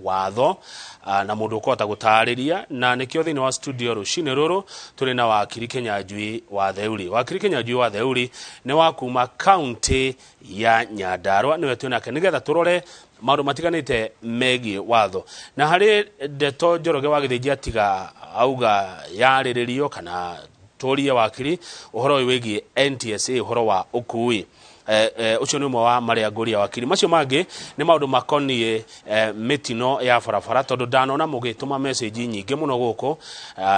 Watho na mũndũ ũkũhota gũtarĩria, na nĩkĩo thĩinĩ wa studio rũcinĩ rũrũ tũrĩ na Wakiri Kĩnyanjui wa Theuri. Wakiri Kĩnyanjui wa Theuri nĩ wa kuma kaunti ya Nyandarua, nĩwe twĩ nake nĩgetha tũrore maũndũ matiganĩte megiĩ watho. Na harĩ ndeto Njoroge wa Gĩthĩnji atiga auga yarĩrĩrio kana tũrie wakiri ũhoro ũyũ wĩgiĩ NTSA, ũhoro wa ũkui. Ũcio nĩ ũmwe wa marĩa ngũria wakiri. Macio mangĩ nĩ maũndũ makoniĩ mĩtino ya barabara, tondũ ndanona mũgĩtũma message nyingĩ mũno gũkũ,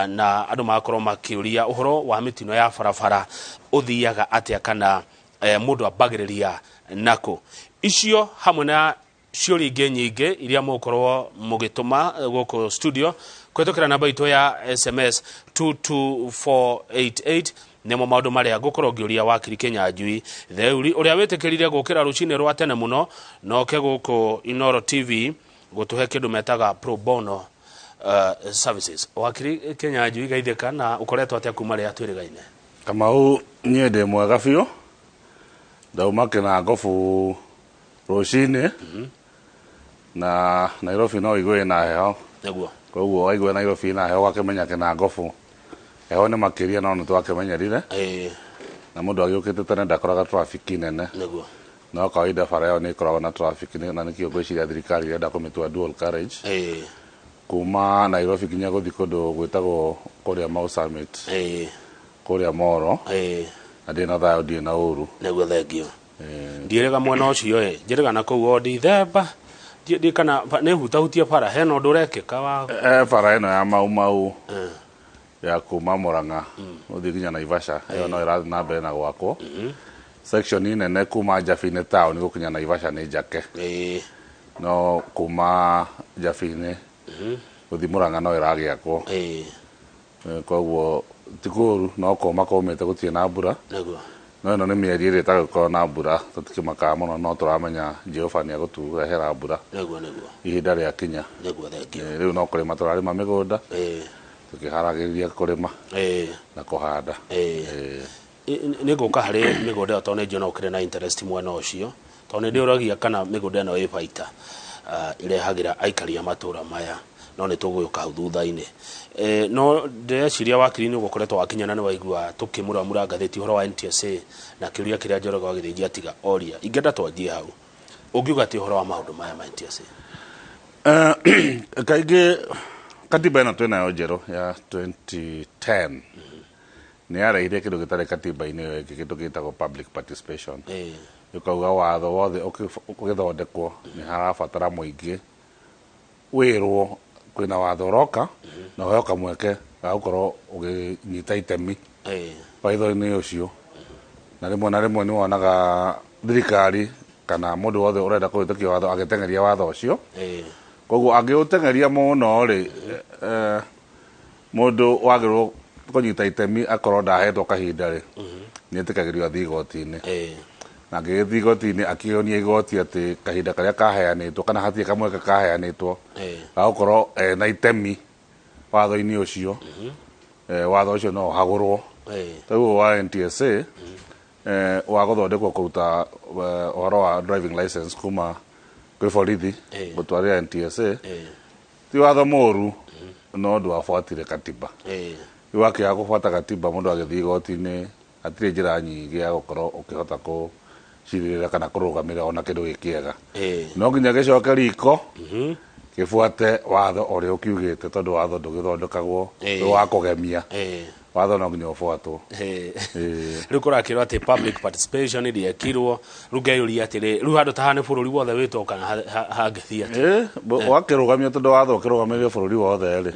na andũ magakorwo makĩũria ũhoro wa mĩtino ya barabara ũthiaga atĩa, kana mũndũ ambagĩrĩria nakũ. Icio hamwe na ciũria ingĩ nyingĩ iria mũgũkorwo mũgĩtũma gũkũ studio kũhĩtũkĩra namba itũ ya SMS 22488 nĩmo maũndũ marĩa ngũkorwo ngĩũria Wakiri Kĩnyanjui Theuri, ũrĩa wĩtĩkĩrire gũkĩra rũcinĩ rwa tene mũno na oke gũkũ Inooro TV gũtũhe kĩndũ metaga pro bono services. Wakiri Kĩnyanjui, geithĩka, na ũkoretwo atĩa kuma rĩrĩa twĩrĩgaine? Kamau, niĩ ndĩ mwega biũ. Ndauma Kĩnangobu rũcinĩ na Nairobi no igue ĩna heho. Koguo waigua Nairobi ĩna heho ũgakĩmenya Kĩnangobu heho nĩ makĩria, no nĩ twakĩmenyerire. Na mũndũ agĩũkĩte tene ndakoraga traffic nene. No kawaida bara ĩyo nĩ ĩkoragwo na traffic, na nĩkĩo ngwĩciria thirikari ĩrenda kũmĩtua dual carriage kuma Nairobi nginya gũthiĩ kũndũ gwĩtagwo kũrĩa Mau Summit, kũrĩa Moro. Na ndĩ na thayũ, ndirĩ na ũru. Nĩguo, thengio. Ndiĩrĩga mwena ũcio ĩ njĩrĩga na kũu o Dithemba ndi kana nĩ hutahutie bara hena ũndũ ũrekĩka wa Bara ĩno ya Mau Mau ya kuma Murang'a gũthiĩ nginya Naivasha, ĩyo no ĩrathiĩ na mbere na gwakwo. Section nene kuma Njabi-inĩ town gũkinya Naivasha nĩ njake, no kuma Njabi-inĩ gũthiĩ Murang'a no ĩragĩakwo. Koguo ti kũũru, no kũma kũmĩte, gũtirĩ na mbura. No ĩno nĩ mĩeri ĩrĩa ĩtagũkorwo na mbura, tũtikĩmakaga mũno, no tũramenya Jehova nĩ egũtũrehera mbura nĩguo nĩguo ihinda rĩakinya. Nĩguo, thengio. Rĩu no kũrĩma tũrarĩma mĩgũnda, tũkĩharagĩrĩria kũrĩma na kũhanda. Nĩ ngũka harĩ mĩgũnda ĩyo, tondũ nĩ njũĩ ũkĩrĩ na interest mwena ũcio, tondũ nĩ ndĩũragia kana mĩgũnda ĩno ĩ baita ĩrehagĩra aikari a matũra maya, no nĩ tũgũka hau thutha-inĩ. No ndĩreciria wakiri nĩ ũgũkoretwo wakinya na nĩ waigua tũkĩmũramura ngathĩti ũhoro wa NTSA na kĩũria kĩrĩa Njoroge wa Gĩthĩnji atiga oria. Ingĩenda twanjie hau, ũngiuga atĩ ũhoro wa maũndũ maya ma NTSA? Kaingĩ katiba ĩno twĩnayo njerũ ya 2010 nĩ yarehire kĩndũ gĩtarĩ katiba-inĩ ĩyo ĩngĩ, kĩndũ gĩtagwo public participation. Ĩkauga watho wothe ũgĩthondekwo nĩ harabatara mũingĩ wĩrwo kwĩna watho ũroka na ũheo kamweke ga gũkorwo ũgĩnyita itemi watho-inĩ ũcio. Na rĩmwe na rĩmwe nĩ wonaga thirikari kana mũndũ wothe ũrenda kũhĩtũkia watho agĩteng'eria watho ũcio. Koguo angĩũteng'eria mũno rĩ, mũndũ wagĩrĩirwo kũnyita itemi akorwo ndahetwo kahinda rĩ, nĩ etĩkagĩrio athiĩ igoti-inĩ. Na angĩgĩthiĩ igoti-inĩ akĩonia igoti atĩ kahinda karĩa kaheanĩtwo kana hatirĩ kamweke kaheanĩtwo ga gũkorwo ena itemi watho-inĩ ũcio, watho ũcio no ũhagũrwo. Rĩu wa NTSA wa gũthondekwo kũruta ũhoro wa driving license kuma kwĩ borithi gũtwarĩra NTSA ti watho mũru, no ndwabuatire katiba. Rĩu wakĩaga kũbuata katiba, mũndũ agĩthiĩ igoti-inĩ hatirĩ njĩra nyingĩ ya gũkorwo ũkĩhota kũcirĩrĩra kana kũrũgamĩrĩra ona kĩndũ gĩ kĩega. No nginya gĩcoke riko kĩbuate watho ũrĩa ũkiugĩte, tondũ watho ndũgĩthondekagwo wĩ wa kũgemia. Watho no nginya ũbuatwo. Rĩu kũrakĩrwo atĩ public participation ndĩekirwo. Rĩu ngeyũria atĩrĩ, rĩu handũ ta haha nĩ bũrũri wothe wĩtwo kana hangĩthiĩ atĩa? Wakĩrũgamio tondũ watho ũkĩrũgamĩrĩire bũrũri wothe rĩ,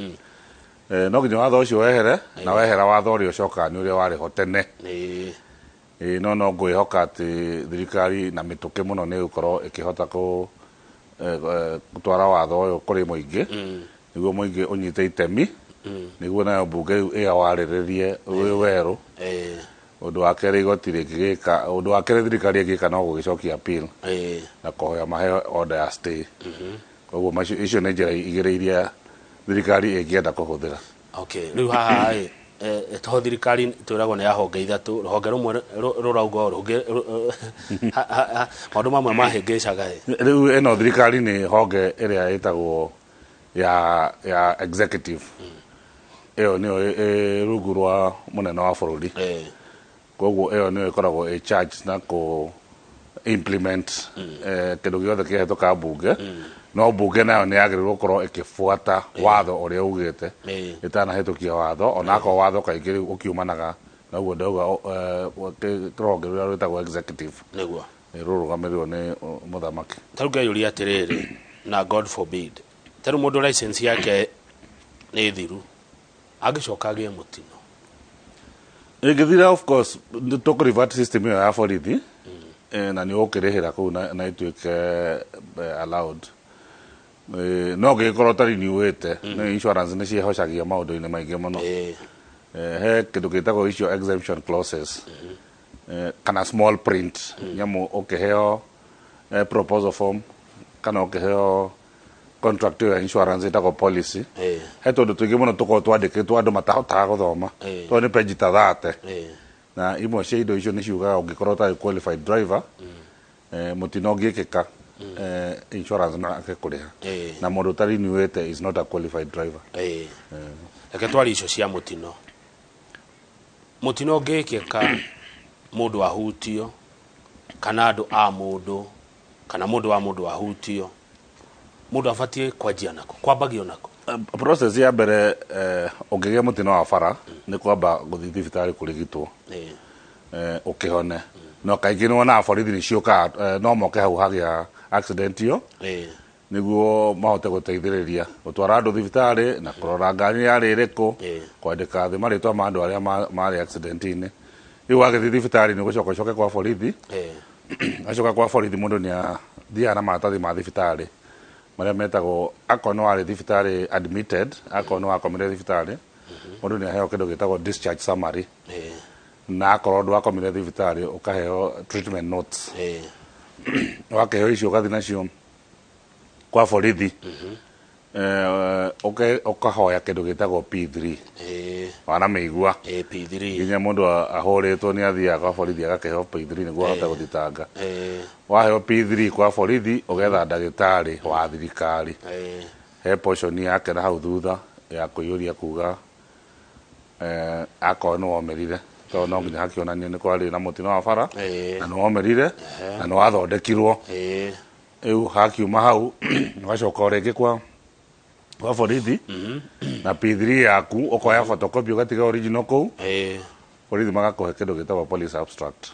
no nginya watho ũcio wehere, na wehera watho ũrĩa ũcokaga nĩ ũrĩa warĩ ho tene. No ngwĩhoka atĩ thirikari na mĩtũkĩ mũno nĩ ĩgũkorwo ĩkĩhota gũtwara watho ũyũ kũrĩ mũingĩ, nĩguo mũingĩ ũnyite itemi, nĩguo nayo mbunge rĩu ĩyawarĩrĩrie wĩ werũ. Ũndũ wa kerĩ igoti rĩngĩgĩka, ũndũ wa kerĩ thirikari ĩngĩka no gũgĩcokia appeal na kũhoya maheo order ya stay. Koguo macio, icio nĩ njĩra igĩrĩ iria thirikari ĩngĩenda kũhũthĩra. Okay, rĩu haha ĩ To thirikari twĩragwo nĩ ya honge ithatũ, rũhonge rũmwe rũrauga ũũ, rũngĩ maũndũ mamwe mahĩngĩcaga ĩ. Rĩu ĩno thirikari nĩ honge ĩrĩa ĩtagwo ya executive. Ĩyo nĩyo ĩ rungu rwa mũnene wa bũrũri. Koguo ĩyo nĩyo ĩkoragwo ĩ charge na kũ implement kĩndũ gĩothe kĩhetũka mbunge. No mbunge nayo nĩ yagĩrĩirwo gũkorwo ĩkĩbuata watho ũrĩa ugĩte ĩtanahĩtũkia watho, onakorwo watho kaingĩ rĩu ũkiumanaga na ũguo ndauga, rũhonge rũrĩa rwĩtagwo executive nĩguo rũrũgamĩrĩrwo nĩ mũthamaki. Ta rĩu ngeyũria atĩrĩrĩ, na God forbid, ta rĩu mũndũ license yake nĩ thiru, angĩcoka agĩe mũtino? Ĩngĩthira, of course nĩ tũkũ revert system ĩyo ya borithi, na nĩ ũgũkĩrĩhĩra kũu na ĩtuĩke allowed. No ũngĩgĩkorwo ũta renewĩte, nĩ insurance nĩ ciĩhocagia maũndũ-inĩ maingĩ mũno. He kĩndũ gĩtagwo icio exemption clauses, kana small print, nyamũ ũkĩheo proposal form kana ũkĩheo contract ĩyo ya insurance ĩtagwo policy, he tũndũ tũingĩ mũno tũkoragwo twandĩkĩtwo andũ matahotaga gũthoma, tondũ nĩ page ta 30. Na imwe cia indo icio nĩ ciugaga ũngĩkorwo ũtarĩ qualified driver, mũtino ũngĩkĩka, insurance no ake kũrĩha. Na mũndũ ũta renewĩte is not a qualified driver. Reke twari icio cia mũtino. Mũtino ũngĩkĩka, mũndũ ahutio kana andũ a mũndũ kana mũndũ wa mũndũ ahutio, mũndũ abatiĩ kwanjia nako, kwambagio nako? Process ya mbere, ũngĩgĩa mũtino wa bara, nĩ kwamba gũthiĩ thibitarĩ kũrigitwo, ũkĩhone. No kaingĩ nĩ wonaga borithi nĩ ciũkaga, no moke hau hagĩa accident ĩyo, nĩguo mahote gũteithĩrĩria gũtwara andũ thibitarĩ na kũrora ngari yarĩ ĩrĩkũ, kwandĩka thĩ marĩtwa ma andũ arĩa marĩ accident-inĩ. Rĩu wagĩthiĩ thibitarĩ, nĩ ũgũcoka ũcoke kwa borithi. Acoka kwa borithi, mũndũ nĩ athiaga na maratathi ma thibitarĩ marĩa metagwo, akorwo nĩ warĩ thibitarĩ admitted, akorwo nĩ wakomire thibitarĩ, mũndũ nĩ aheo kĩndũ gĩtagwo discharge summary, na akorwo ndwakomire thibitarĩ, ũkaheo treatment notes. Wakĩheo icio, ũgathiĩ nacio kwa borithi, ũkahoya kĩndũ gĩtagwo P3. Wanamĩigua? P3. Nginya mũndũ ahũrĩtwo nĩ athiaga kwa borithi agakĩheo P3 nĩguo ahote gũthitanga. Waheo P3 kwa borithi, ũgetha ndagĩtarĩ wa thirikari, he portion yake na hau thutha ya kũiyũria kuga akorwo nĩ womĩrire, tondũ no nginya hakĩonanio nĩ kwarĩ na mũtino wa bara, na nĩ womĩrire na nĩ wathondekirwo. Rĩu hakiuma hau, ũgacoka o rĩngĩ kwa borithi na P3 yaku, ũkoya photocopy ũgatiga original kũu. Borithi magakũhe kĩndũ gĩtagwo police abstract.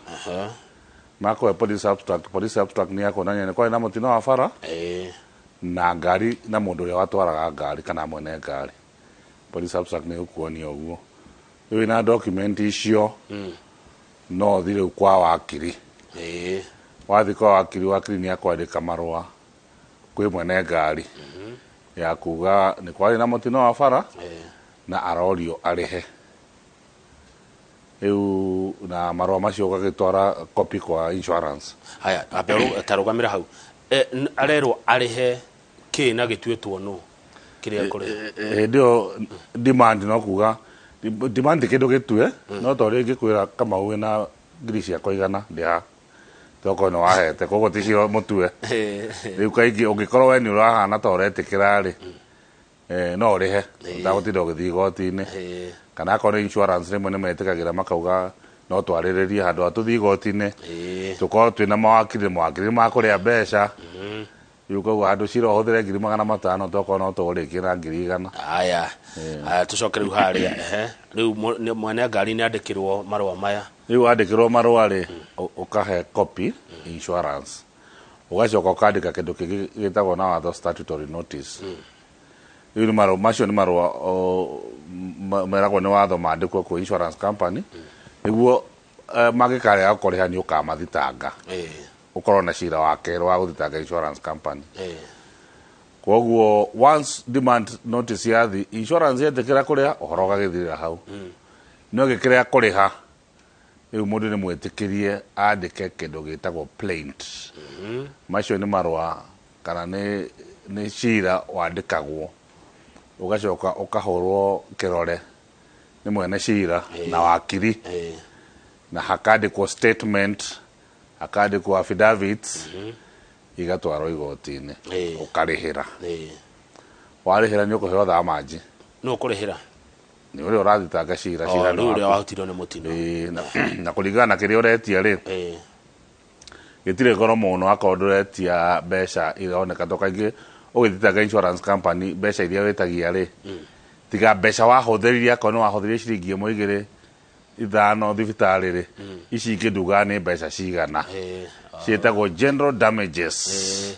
Makũhe police abstract. Police abstract nĩ ya kuonania nĩ kwarĩ na mũtino wa bara, na ngari na mũndũ ũrĩa watwaraga ngari kana mwene ngari. Police abstract nĩ gũkuonia ũguo. Rĩu wĩna document icio, no ũthiĩ rĩu kwa wakiri. Wathiĩ kwa wakiri, wakiri nĩ akwandĩka marũa kwĩ mwene ngari ya kuga nĩ kwarĩ na mũtino wa bara, na arorio arĩhe. Rĩu na marũa macio ũgagĩtwara copy kwa insurance. Haya, ambe ta rũgamĩra hau. Arerwo arĩhe kĩ na gĩtuĩtwo nũ kĩrĩa kũrĩha? Hĩndĩ ĩyo demand, no kuga demand ti kĩndũ gĩtue, no to rĩngĩ kwĩra Kamau wĩna ngiri ciakwa 100 ndĩha, tokorwo nĩ wahete, koguo ti cio mũtue. Rĩu kaingĩ ũngĩkorwo we nĩ ũrahana ta ũretĩkĩra rĩ, no ũrĩhe ũtagũtinda ũgĩthiĩ igoti-inĩ. Kana akorwo nĩ insurance, rĩmwe nĩ metĩkagĩra makauga no twarĩrĩrie handũ ha tũthiĩ igoti-inĩ, tũkorwo twĩna mawakiri, mawakiri makũrĩa mbeca. Rĩu koguo handũ cira ũhũthĩre 500,000, tokorwo no tũũrĩkie na 100,000. Haya. Haya, tũcoke rĩu harĩa ehe rĩu mwene ngari nĩ andĩkĩrwo marũa maya. Rĩu wandĩkĩrwo marũa rĩ, ũkahe copy insurance, ũgacoka ũkandĩka kĩndũ kĩngĩ gĩtagwo na watho statutory notice. Rĩu nĩ marũa macio, nĩ marũa meragwo nĩ watho mandĩkwo kwĩ insurance company nĩguo mangĩkarega kũrĩha, nĩ ũkamathitanga, ũkorwo na cira wa kerĩ wa gũthitanga insurance company. Koguo once demand notice yathi, insurance yetĩkĩra kũrĩha, ũhoro ũgagĩthirĩra hau. No ĩngĩkĩrega kũrĩha, rĩu mũndũ nĩ mwĩtĩkĩrie andĩke kĩndũ gĩtagwo plaint. Macio nĩ marũa kana nĩ cira wandĩkagwo, ũgacoka ũkahũrwo kĩrore Nĩ mwene cira na wakiri, na hakandĩkwo statement, hakandĩkwo affidavits, igatwarwo igoti-inĩ. Ũkarĩhĩra. Warĩhĩra nĩ ũkũheo thamanji. Nũ ũkũrĩhĩra? Nĩ ũrĩa ũrathitanga cira. Cira nĩ rĩu ũrĩa waku. Wahutirio nĩ mũtino. Ĩĩ, na kũringana na kĩrĩa ũretia rĩ, gĩtirĩ goro mũno akorwo ndũretia mbeca ironeka, to kaingĩ ũgĩthitanga insurance company, mbeca iria wĩtagia rĩ, tiga mbeca wahũthĩrire, akorwo nĩ wahũthĩrire ciringi 1, 2, 5 thibitarĩ rĩ, ici ingĩ ndugaga nĩ mbeca cigana. Ciĩtagwo general damages.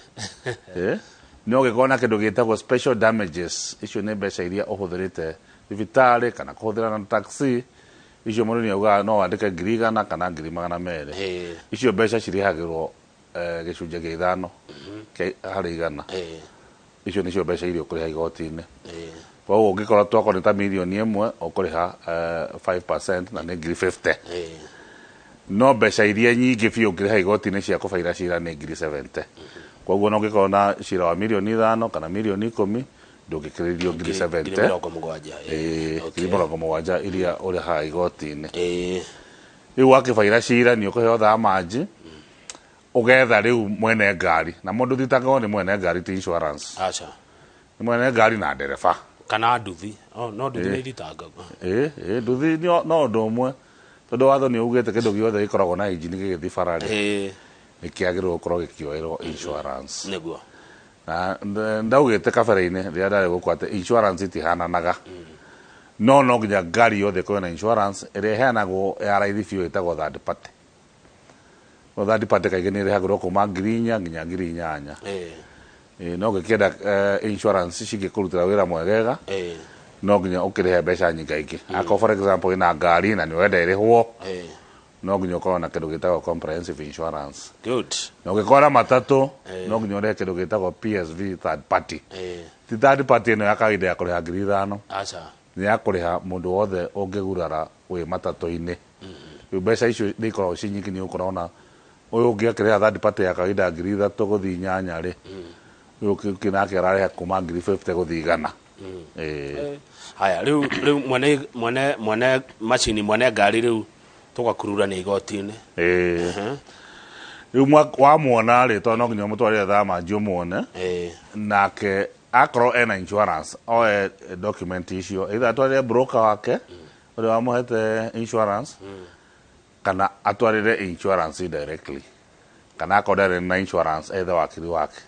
No ũngĩkorwo na kĩndũ gĩtagwo special damages, icio nĩ mbeca iria ũhũthĩrĩte thibitarĩ kana kũhũthĩra na taxi. Icio mũndũ nĩ augaga no wandĩke 100,000 kana 200,000. Icio mbeca cirĩhagĩrwo gĩcunjĩ gĩa 5 harĩ igana. Icio nĩcio mbeca iria ũkũrĩha igoti-inĩ. Koguo ũngĩkorwo tokorwo nĩ ta 1 mirioni ũkũrĩha 5% na nĩ 50,000. No mbeca iria nyingĩ biũ ũngĩrĩha igoti-inĩ cia kũbaira cira nĩ 70,000. Koguo no ũngĩkorwo na cira wa 5 mirioni kana 10 mirioni ndũngĩkĩrĩrio ngiri ngiri 70. 70. Ĩĩ, 70,000 iria ũrĩhaga igoti-inĩ. Rĩu wakĩbaira cira nĩ ũkũheo thamanji, ũgetha rĩu mwene ngari, na mũndũ thitangagwo nĩ mwene ngari, ti insurance. Aca. Nĩ mwene ngari na ndereba. Kana nduthi. Oh, no nduthi nĩ ithitangagwo. Ĩĩ, nduthi no ũndũ ũmwe, tondũ watho nĩ ugĩte kĩndũ gĩothe gĩkoragwo na injini gĩgĩthiĩ bara-rĩ, nĩ kĩagĩrĩirwo gũkorwo gĩkĩoerwo insurance. Na ndaugĩte kabere-inĩ rĩrĩa ndarĩ gũkũ atĩ insurance itihananaga, no nginya ngari yothe ĩkorwo na insurance. Ĩrĩa ĩheanagwo ya raithi biũ ĩtagwo third party. No third party kaingĩ nĩ ĩrĩhagĩrwo kuma 4,000 nginya 8,000. Ĩĩ, no ũngĩkĩenda insurance cingĩkũrutĩra wĩra mwegega, no nginya ũkĩrĩhe mbeca nyingaingĩ. Akorwo for example wĩna ngari na nĩ ũrenda ĩrĩhwo, no nginya ũkorwo na kĩndũ gĩtagwo comprehensive insurance. Na ũngĩkorwo na matatũ, no nginya ũrĩhe kĩndũ gĩtagwo PSV third party. Ti third party ĩno ya kawaida ya kũrĩha 5,000. Aca. Nĩ ya kũrĩha mũndũ wothe ũngĩgurara wĩ matatũ-inĩ. Rĩu mbeca icio nĩ ikoragwo ci nyingĩ, nĩ ũkora ona ũyũ ũngĩ akĩrĩha third party ya kawaida 3,000 gũthiĩ 8,000 rĩ, ũyũ ũngĩ nake ararĩha kuma 50,000 gũthiĩ 100. Ĩĩ. Haya, rĩu mwene macini, mwene ngari, rĩu tũgakurura nĩ igoti-inĩ. Ĩĩ, rĩu wamwona rĩ, tondũ no nginya ũmũtwarĩre thamanji ũmuone, nake akorwo ena insurance oe document icio, either atwarĩre broker wake ũrĩa wamũhete insurance, kana atwarĩre insurance directly, kana akorwo ndarĩ na insurance ethe wakiri wake,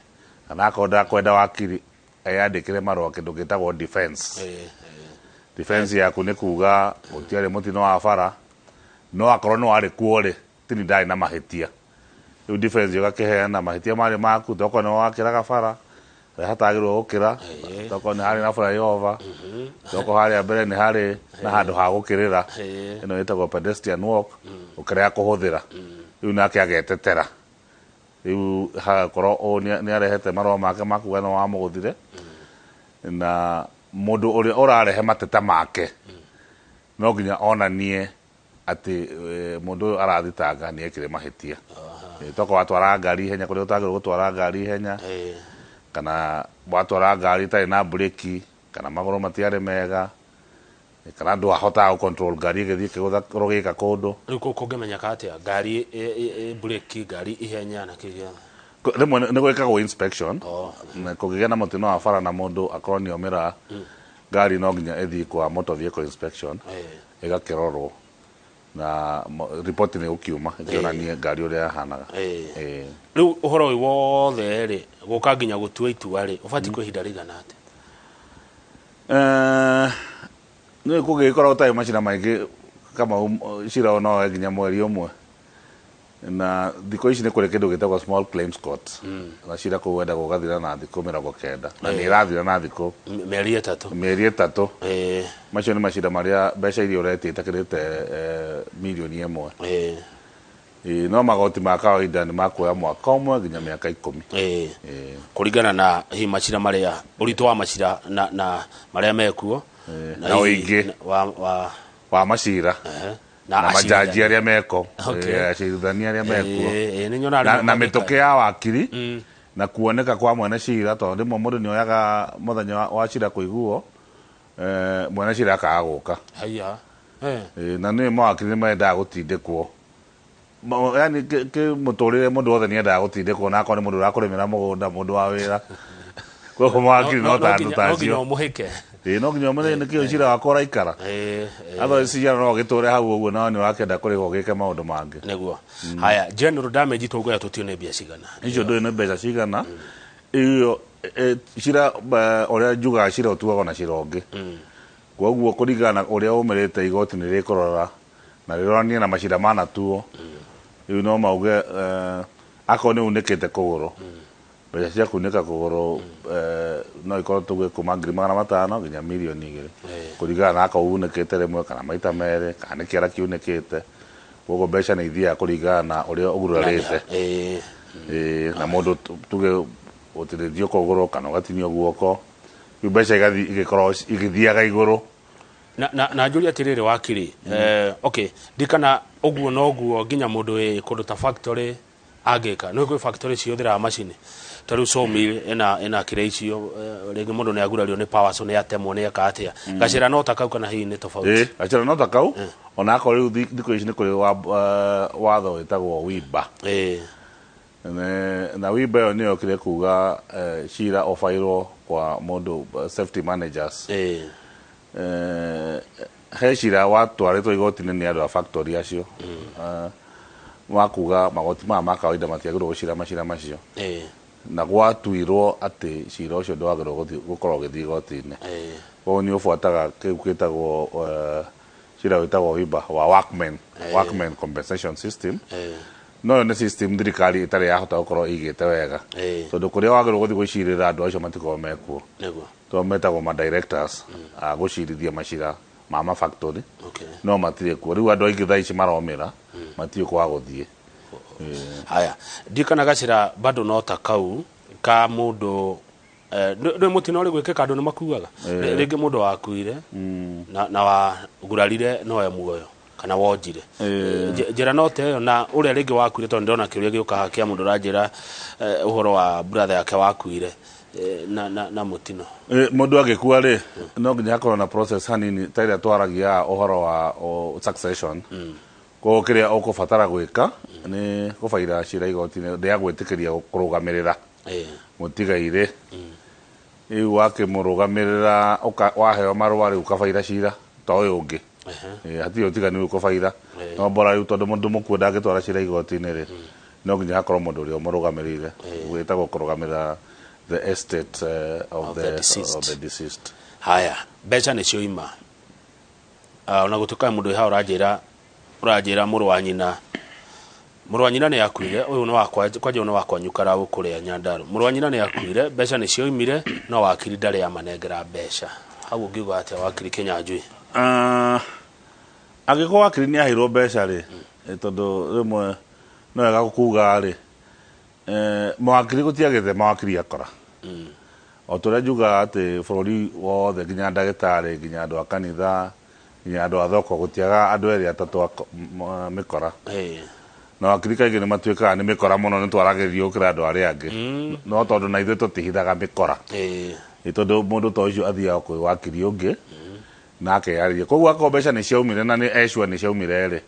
kana akorwo ndakwenda wakiri eyandĩkĩre marũa, kĩndũ gĩtagwo defense. Defense yaku nĩ kuga gũtiarĩ mũtino wa bara, no akorwo nĩ warĩ kuo rĩ, tini ndarĩ na mahĩtia. Rĩu defense ũgakĩheana mahĩtia marĩ maku, tokorwo nĩ wakĩraga bara harĩa hatagĩrĩirwo gũkĩra, tokorwo nĩ harĩ na flyover, tokorwo harĩa mbere nĩ harĩ na handũ ha gũkĩrĩra, ĩno ĩtagwo pedestrian walk, ũkĩrega kũhũthĩra. Rĩu nake agetetera, rĩu hagakorwo ũũ nĩ arehete marũa make makuga nĩ wamũgũthire. Na mũndũ ũrĩa ũrarehe mateta make no nginya onanie atĩ mũndũ ũyũ arathitanga nĩ ekire mahĩtia. Tokorwo watwara ngari ihenya kũrĩa ũtagĩrĩirwo gũtwara ngari ihenya, kana watwara ngari ĩtarĩ na breki, kana magũrũ matiarĩ mega, kana ndwahotaga gũ control ngari ĩgĩthiĩ ĩkĩgũtha rũgĩka kũndũ. Rĩu kũngĩmenyeka atĩa ngari breki, ngari ihenya na kĩ gĩothe? Rĩmwe nĩ gwĩkagwo inspection. Oh. Na kũngĩgĩa na mũtino wa bara na mũndũ akorwo nĩ omĩra ngari, no nginya ĩthiĩ kwa motor vehicle inspection, ĩgakĩrorwo na report nĩ gũkiuma ĩkĩonanie ngari ũrĩa yahanaga. Ĩĩ. Rĩu ũhoro ũyũ wothe rĩ, gũka nginya gũtua itua rĩ, ũbatiĩ kwa ihinda rĩigana atĩa? Nĩ kũngĩgĩkorwo ũtarĩ macira maingĩ kama cira ũyũ no woe nginya mweri 1. Na thikũ ici nĩ kũrĩ kĩndũ gĩtagwo small claims court, na cira kũu wendagwo ũgathira na thikũ 90, na nĩ ĩrathira na thikũ Mĩeri 3. Mĩeri 3. Macio nĩ macira marĩa mbeca iria ũretia itakĩrĩte 1 mirioni. Ĩĩ, no magoti ma kawaida nĩ makuoya mwaka 1 nginya mĩaka 10. Ĩĩ. Kũringana na hihi macira marĩa, ũritũ wa macira na marĩa mekuo. Na hihi ũingĩ. wa wa macira. Na na majaji acirithania. Arĩa meko. Ĩĩ, acirithania arĩa mekuo. Ĩĩ, nĩ nyonaga na, rĩmwe na mandĩka- mĩtũkĩ ya wakiri na kuoneka kwa mwene cira, tondũ rĩmwe mũndũ nĩ oyaga mũthenya wa cira kũiguo, mwene cira akaga gũka. Haiya. Na nĩ mawakiri nĩ mendaga gũtindĩkwo. Yani kĩ mũtũrĩre mũndũ wothe nĩendaga gũtindĩkwo, na akorwo nĩ mũndũ ũrakũrĩmĩra mũgũnda, mũndũ wa wĩra, koguo mawakiri no ta andũ ta no nginya acio. Ũmũhĩke. Ĩĩ, no nginya ũmenye nĩkĩo cira wakwa ũraikara. Otherwise cira no ũgĩtũre hau ũguo, no nĩ ũrakĩenda kũrĩhwo ũgĩke maũndũ mangĩ. Nĩguo. Haya, general damage tũngoya tũtio nĩ mbia cigana? Icio ndũĩ nĩ mbeca cigana iyo. Cira ũrĩa njugaga, cira ũtuagwo na cira ũngĩ, koguo kũringana na ũrĩa ũmĩrĩte, igoti nĩ rĩkũrora na rĩroranie na macira manatuo. Rĩu no mauge akorwo nĩ unĩkĩte kũgũrũ, mbeca cia kunĩka kũgũrũ no ikorwo tuge kuma 500,000 nginya 2 mirioni, kũringana na akorwo unĩkĩte rĩmwe kana maita merĩ kana nĩ kĩara kiunĩkĩte. Koguo mbeca nĩ ithiaga kũringana na ũrĩa ũgurarĩte. Ĩĩ, na mũndũ tuge ũtinĩtio kũgũrũ kana ũgatinio guoko, rĩu mbeca igathiĩ igĩkorwo igĩthiaga igũrũ. Na njũrie atĩrĩrĩ wakiri, okay, ndikana ũguo noguo nginya mũndũ wĩ kũndũ ta factory angĩka nĩ kwĩ factory cihũthĩraga macini, ta rĩu sawmill ĩna kĩrĩa icio, rĩngĩ mũndũ nĩ agurario nĩ power saw, nĩ atemwo, nĩ eka atĩa, gacĩra no ta kau kana hihi nĩ tofauti? Ĩĩ, gacĩra no ta kau, ona akorwo rĩu thikũ ici nĩ kũrĩ watho wĩtagwo WIBA. Na WIBA ĩyo nĩyo kĩrĩa kuga cira ũbairwo kwa mũndũ, safety managers. He cira watwarĩtwo igoti-inĩ nĩ andũ a factory acio, wa kuga magoti maya ma kawaida matiagĩrĩirwo gũcira macira macio, na gwatuirwo atĩ cira ũcio ndwagĩrĩirwo gũkorwo ũgĩthiĩ igoti-inĩ. Koguo nĩ ũbuataga kĩu gĩtagwo cira wĩtagwo WIBA wa workmen compensation system. No ĩyo nĩ system thirikari ĩtarĩ yahota gũkorwo ĩigĩte wega, tondũ kũrĩa wagĩrĩirwo gũthiĩ gwĩcirĩra, andũ acio matikoragwo mekuo, to metagwo ma directors a gũcirithia macira ma ma factory, no matirĩ kuo. Rĩu andũ aingĩ thaa ici maromĩra matiũĩ kwa gũthiĩ. Haya, ndikana gacĩra bado no ta kau ka mũndũ, ndũ mũtino ũrĩ gwĩkĩka, andũ nĩ makuaga. Rĩngĩ mũndũ wakuire na wagurarire nowe muoyo kana wonjire. Njĩra no ta ĩyo na ũrĩa rĩngĩ wakuire, tondũ ndĩrona kĩũria gĩũka haha kĩa mũndũ ũranjĩra ũhoro wa brother yake wakuire na mũtino. Mũndũ angĩkua rĩ, no nginya hakorwo na process hanini ta ĩrĩa twaragia ũhoro wa succession. Koguo kĩrĩa ũkũbatara gwĩka nĩ kũbaira cira igoti-inĩ rĩa gwĩtĩkĩria kũrũgamĩrĩra mũtigairĩ. Rĩu wakĩmũrũgamĩrĩra, waheo marũa, rĩu ũkabaira cira ta ũyũ ũngĩ. Hatirĩ ũtiganu, rĩu kũbaira no bora rĩu, tondũ mũndũ mũkuo ndangĩtwara cira igoti-inĩ rĩ, no nginya hakorwo mũndũ ũrĩa ũmũrũgamĩrĩire, wĩtagwo kũrũgamĩrĩra the estate of of the deceased. Of the deceased. Haya, mbeca nĩ cioima. Ona gũtuĩka mũndũ wĩ haha ũranjĩra mũrũ wa nyina nĩ akuire, ũyũ nĩ wakwa kwanja, ũyũ nĩ wakwa nyukara kũrĩa Nyandarua, mũrũ wa nyina nĩ akuire, mbeca nĩ cioimire, no wakiri ndarĩ amanengera mbeca. Hau ũngiuga atĩa, wakiri Kĩnyanjui? Angĩkorwo wakiri nĩ aheirwo mbeca rĩ, tondũ rĩmwe no wega kuga rĩ, mawakiri gũtiagĩte mawakiri akora, o ta ũrĩa njugaga atĩ bũrũri wothe, nginya ndagĩtarĩ, nginya andũ a kanitha, nginya andũ a thoko, gũtiaga andũ erĩ atatũ mĩkora. Na wakiri kaingĩ nĩ matuĩkaga nĩ mĩkora mũno, nĩ twaragĩrĩrio gũkĩra andũ arĩa angĩ, no tondũ na ithuĩ tũtihithaga mĩkora. Nĩ tondũ mũndũ ta ũcio athiaga kwĩ wakiri ũngĩ na akeyarĩria. Koguo akorwo mbeca nĩ ciaumire na nĩ ecua nĩ ciaumire rĩ,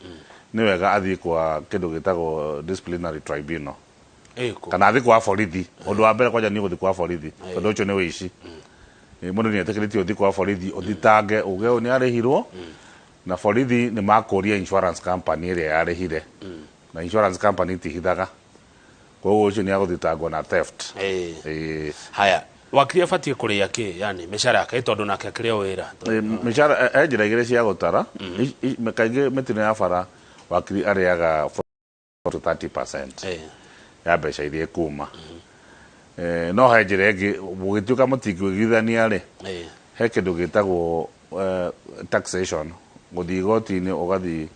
nĩ wega athiĩ kwa kĩndũ gĩtagwo disciplinary tribunal. Ĩkũ? Kana athiĩ kwa borithi. Ũndũ wa mbere kwanja nĩ ũgũthiĩ kwa borithi, tondũ ũcio nĩ wĩici. Mũndũ nĩ etĩkĩrĩtio ũthiĩ kwa borithi ũthitange uge ũyũ nĩ arĩhirwo, na borithi nĩ makũria insurance company ĩrĩa yarĩhire, na insurance company itihithaga, koguo ũcio nĩ agũthitangwo na theft. Haya, wakiri abatiĩ kũrĩa kĩ, yani mĩcara yake, tondũ nake akĩrĩ o wĩra? Mĩcara, he njĩra igĩrĩ cia gũtara. Kaingĩ mĩtino ya bara, wakiri arĩaga 40 to 30% ya mbeca iria ikuma. No he njĩra ĩngĩ, gũgĩtuĩka mũtingĩiguithania rĩ, he kĩndũ gĩtagwo taxation, gũthiĩ igoti-inĩ, ũgathiĩ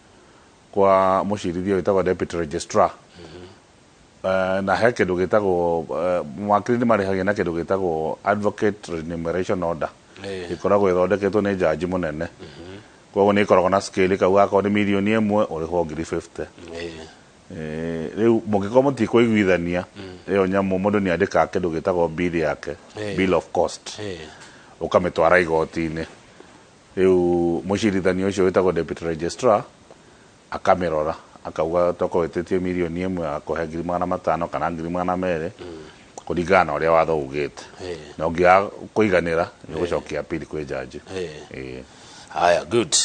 kwa mũcirithia wĩtagwo deputy registrar. Na he kĩndũ gĩtagwo mawakiri nĩ marĩhagia na kĩndũ gĩtagwo advocate remuneration order. Ĩkoragwo ĩthondeketwo nĩ jaji mũnene, koguo nĩ ĩkoragwo na scale, ĩkauga akorwo nĩ 1 mirioni ũrĩhwo ngiri 50. Rĩu mũngĩkorwo mũtikũiguithania ĩyo nyamũ, mũndũ nĩ andĩkaga kĩndũ gĩtagwo bill yake, bill of cost, ũkamĩtwara igoti-inĩ. Rĩu mũcirithania ũcio wĩtagwo deputy registrar akamĩrora, akauga tokorwo wĩtĩtie 1 million, akũhe 500,000 kana 200,000, kũringana na ũrĩa watho ugĩte. Na ũngĩaga kũiganĩra, nĩ ũgũcokia appeal kwĩ jaji. Haya, good.